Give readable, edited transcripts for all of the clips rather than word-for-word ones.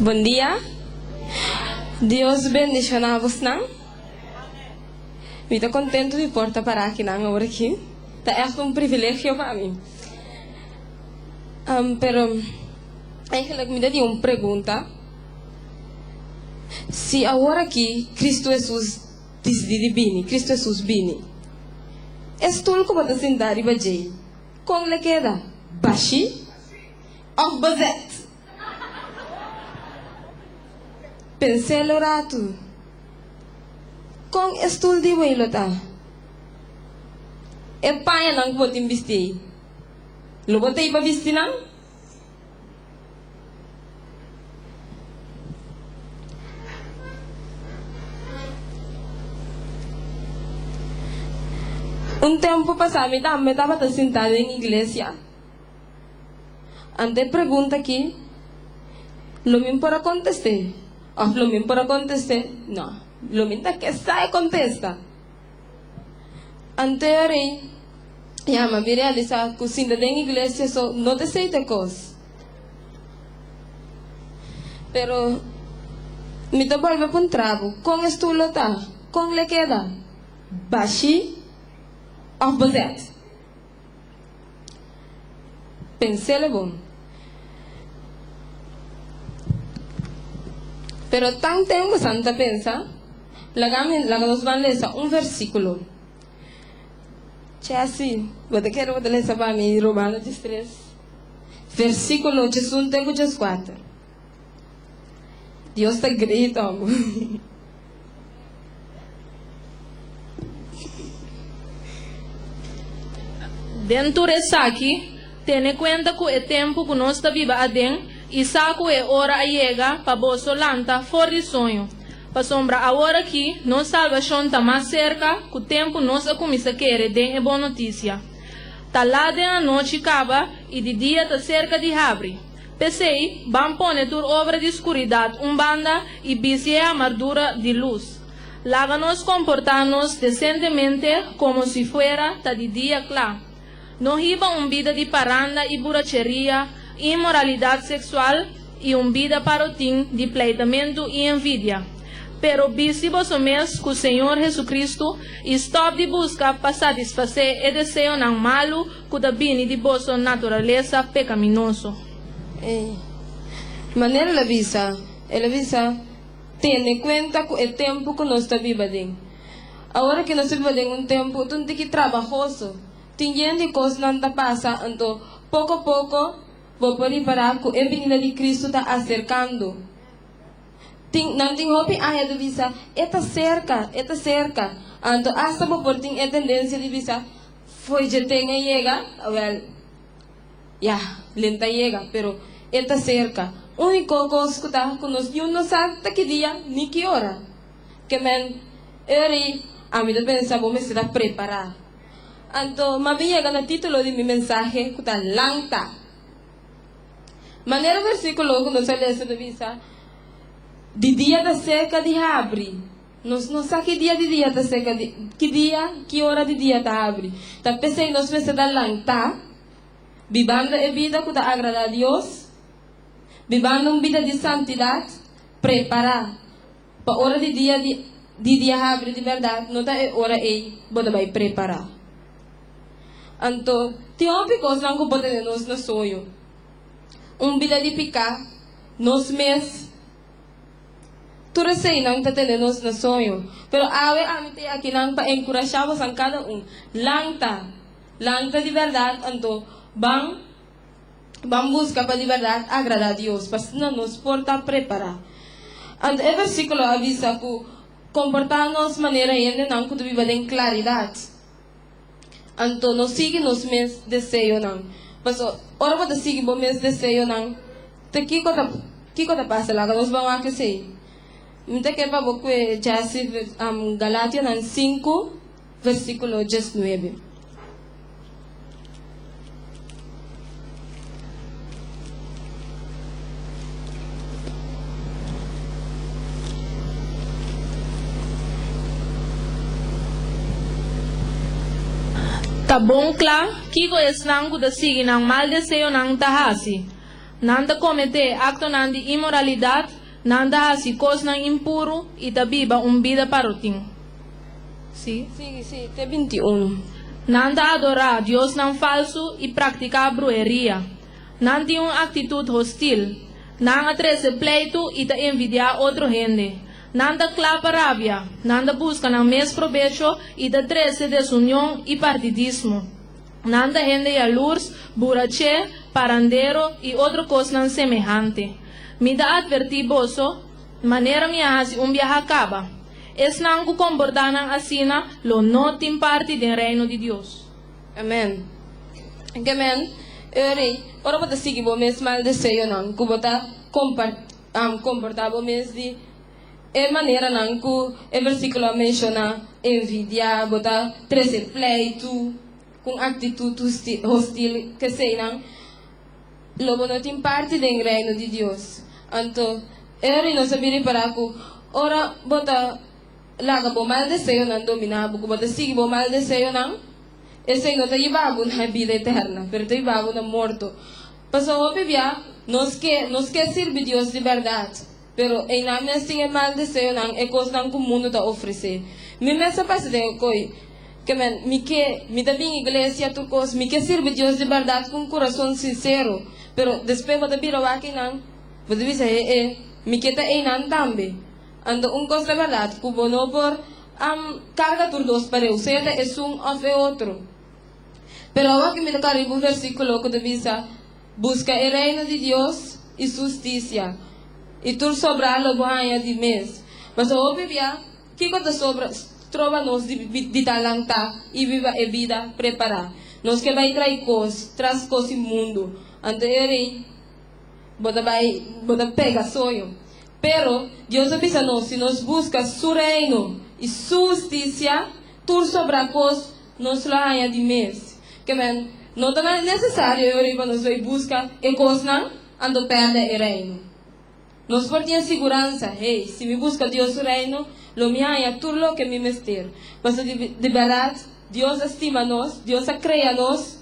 Bon dia. Dios bendiciona bosnan. Mi ta contento di por ta para akinan awor aki. Ta echt un privilegio pa mi. Pero eigenlijk mi ta tin un pregunta. Si awor aki Cristo Jesus dicidi di bini, Cristo Jesus bini, e stoel cu bo ta sinta riba djey, con le keda? Bashi of bezet? Pens'el un ratu. Kon e stul di wei lo ta? E pañanan ku bo tin bisti ei, lo bo ta ei pa bisti nan? Un tempu pasá mi tambe tabata sintá den iglesia. Ante e pregunta aki, lo mi por a kontest'é òf lo mi por a kontest'é? No, lo mi ta ke sa e kontesta. Ante ora ei, ya mi a bin realisá ku sinta den iglesia so no ta esei ta e kos. Pero mi ta bolbe puntra bo, kon e stul lo ta? Kon l'e keda? Bashí òf bezet? Pensele bon. Pero tan tempu san ta pensa, laga mi, laga nos ban lesa un versíkulo. Chessy, bo ta kere bo ta lesa pa mi Romano diestres, versíkulo diesun te ku dieskuater. Dios ta great, homber. Den tur esaki, tene kuenta ku e tempu ku nos ta biba aden i sa ku e ora a yega pa boso lanta for di soño, pasobra aworakí nos salbashon ta mas serka ku tempu nos a kuminsá kere den e bon notisia. Ta lat den anochi kaba i di dia ta serka di habri. P'esei, ban pone tur obra di skuridat un banda i bisti e amardura di lus. Laga nos komportá nos desentemente komo si fuera ta di dia kla. No hiba un bida di paranda i buracheria, inmoralidat seksual i un bida parotin di pleitamentu i envidia. Pero bisti boso mes ku Señor Hesukristu i stòp di buska pa satisfasé e deseonan malu ku ta bini di boso naturalesa pekaminoso. E manera el a bisa, el a bisa, Tene kuenta ku e tempu ku nos ta biba den. Awor ku nos ta biba den un tempu ta un tiki trabahoso, tin yen di kosnan ta pasa, anto poko poko bo por ripará ku e binida di Kristu ta aserkando. Tin, nan tin hopi aña ta bisa, E ta serka, e ta serka. Anto asta bo por tin e tendensia di bisa, Fo'i dje ten a yega, awel, ya, len ta yega, pero e ta serka. Úniko kos ku ta ku nos niun no sa ta ki dia ni ki ora. Ke men, Eri, ami ta pensa bo mester ta prepará. Anto, m'a bin yega na título di mi mensahe ku ta Lanta! Manera versíkulo ku nos a lesa ta bisa, Di dia ta serka di habri. Nos no sa ki dia di dia ta seka di, ki dia, ki ora di dia ta habri. Ta p'esei nos mester ta lantá, bibando e bida ku ta agradá Dios, bibando un bida di santidat, prepará pa ora di dia di di dia habri di bèrdat, no ta e ora ei bo ta bai prepará. Anto, tin hopi kosnan ku por tene nos na soño. Un bida di piká, nos mes. Tur eseinan ta tene nos na soño. Pero awe ami ta akinan pa enkurashá bosan kada un, Lanta! Lanta di bèrdat, anto ban ban buska pa di bèrdat agradá Dios, pa asina nos por ta prepará. Anto e versíkulo a bisa ku komportá nos manera hendenan ku ta biba den klaridat. Anto no sigui nos mes deseonan. Paso ora bo ta sigui bo mes deseonan, ta kiko ta kiko ta pasa? Laga nos ban wak esei. Mi ta ke pa bo kue Jesse Galationan sinku versikulo diesnuebe. Ta bon kla kiko esnan ku ta sigui nan mal deseonan ta hasi. Nan ta kometé aktonan di inmoralidat, nan ta hasi kosnan impuru i ta biba un bida parotin. Sí. Sigui, sí, te 21. Nan ta adorá diosnan falsu i praktiká bruheria. Nan tin un aktitut hostil. Nan a trese pleitu i ta envidiá otro hende. Nan ta kla pa rabia, nan ta buska nan mes probecho i ta trese desunion i partidismo. Nan ta hende yalurs, buraché, parandero i otro kosnan semehante. Mi ta atvertí boso, manera mi a hasi un biaha kaba, esnan ku komportá nan asina lo no tin parti den Reino di Dios. Amen. Ke men, e rei, ora bo ta sigui bo mes mal deseonan, ku bo ta komportá bo mes di e maneranan ku e versíkulo a menshoná, envidiá, bo ta trese pleitu ku un aktitut hostil, keseinan, lo bo no tin parti den Reino di Dios. Anto, e rei nos a bin ripará ku ora bo ta laga bo mal deseonan dominá bo, ku bo ta sigui bo mal deseonan, esei no ta yiba bo na bida eterna, pero ta yiba bo na morto. Pasobra hopi bia nos ke nos ke sirbi Dios di bèrdat, pero einan mes tin e mal deseonan, e kosnan ku mundu ta ofresé. Mi mes a pasa den e koi, ke men, mi ke, mi ta bin iglesia tur kos, mi ke sirbi Dios di bèrdat ku un kurason sinsero, pero despues bo ta bira wak einan, bo ta bisa, he e, mi ke ta einan tambe. Anto un kos ta bèrdat, ku bo no por karga tur dos pareu, sea ta esun òf e otro. Pero awor ku mi ta kòrda riba un versíkulo ku ta bisa, Buska e Reino di Dios i su hustisia, i tur sobrá lo bo haña di mes. Pasobra hopi bia, kiko ta sobra stroba nos di di ta lantá i biba e bida prepará? Nos ke bai trai kos tras kos i mundu, anto e rei bo ta bai bo ta pega soño. Pero, Dios a bisa nos, si nos buska su Reino i su hustisia, tur sobrá kos nos lo haña di mes. Ke men, no ta nesesario e ora pa nos bai buska e kosnan, anto pèrdè e Reino. Nos por tin e siguransa, Hey, si mi buska Dios su Reino, lo mi haña tur loke mi mester. Pasobra di bèrdat, Dios a stima nos, Dios a krea nos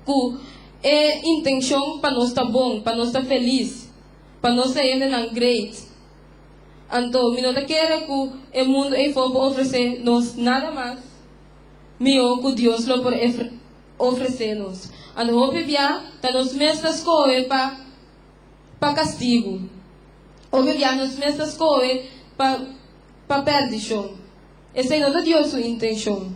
ku e intenshon pa nos ta bon, pa nos ta felis, pa nos ta hendenan great. Anto mi no ta kere ku e mundu eifó por ofresé nos nada mas mihó ku Dios lo por ofresé nos. Anto hopi bia ta nos mes ta skohe pa pa kastigu. Hopi bia nos mes ta skohe pa pa pèrdishon. Esei no ta Dios su intenshon.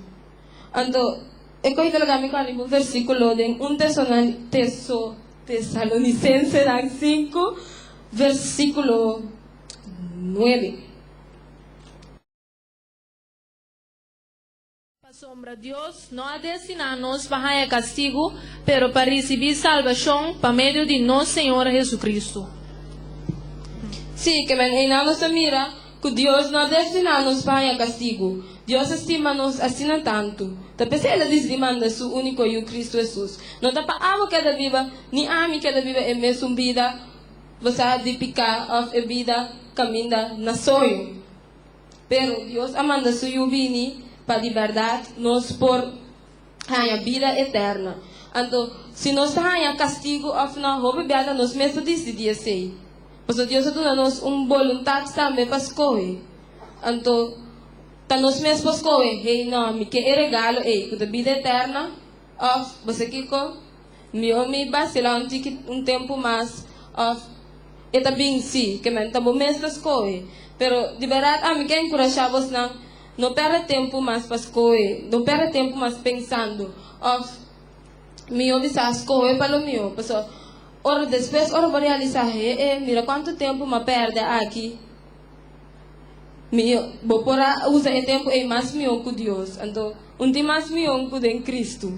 Anto e kohe ta laga mi kòrda riba un versíkulo den un Teso Tesalonicensenan 5, versíkulo 9. Pasobra Dios no a destiná nos pa haña kastigu, pero pa risibí salbashon pa medio di nos Señor Jesucristo. Sí, ke men einan nos ta mira ku Dios no a destiná nos pa haña kastigu. Dios a stima nos asina tantu. Ta p'esei el a disidí manda su úniko Yu, Kristu Hesus. No ta pa abo keda biba, ni ami keda biba e mesun bida, bo sa, di piká òf e bida kaminda na soño. Pero Dios a manda su Yu bini pa di bèrdat nos por haña bida eterna. Anto, si nos ta haña kastigu òf nò, hopi bia ta nos mes ta disidí esei. Pasobra Dios a duna nos un boluntat tambe pa skohe. Anto, ta nos mes por skohe, Hey, nò, mi ke e regalo ei, ku ta bida eterna, òf, Bo sa kiko? Mihó mi basilá un tiki un tempu mas, òf, E ta bin sí, ke men ta bo mes ta skohe. Pero, di bèrdat ami ke enkurashá bosnan, no pèrdè tempu mas pa skohe, no pèrdè tempu mas pensando, òf, mihó bisa skohe pa lo mihó, pasobra ora despues ora bo realisá, he e, mira kuantu tempu m'a pèrdè aki. Mihó, bo por a usa e tempu ei mas mihó ku Dios. Anto, un tin mas mihó ku den Kristu.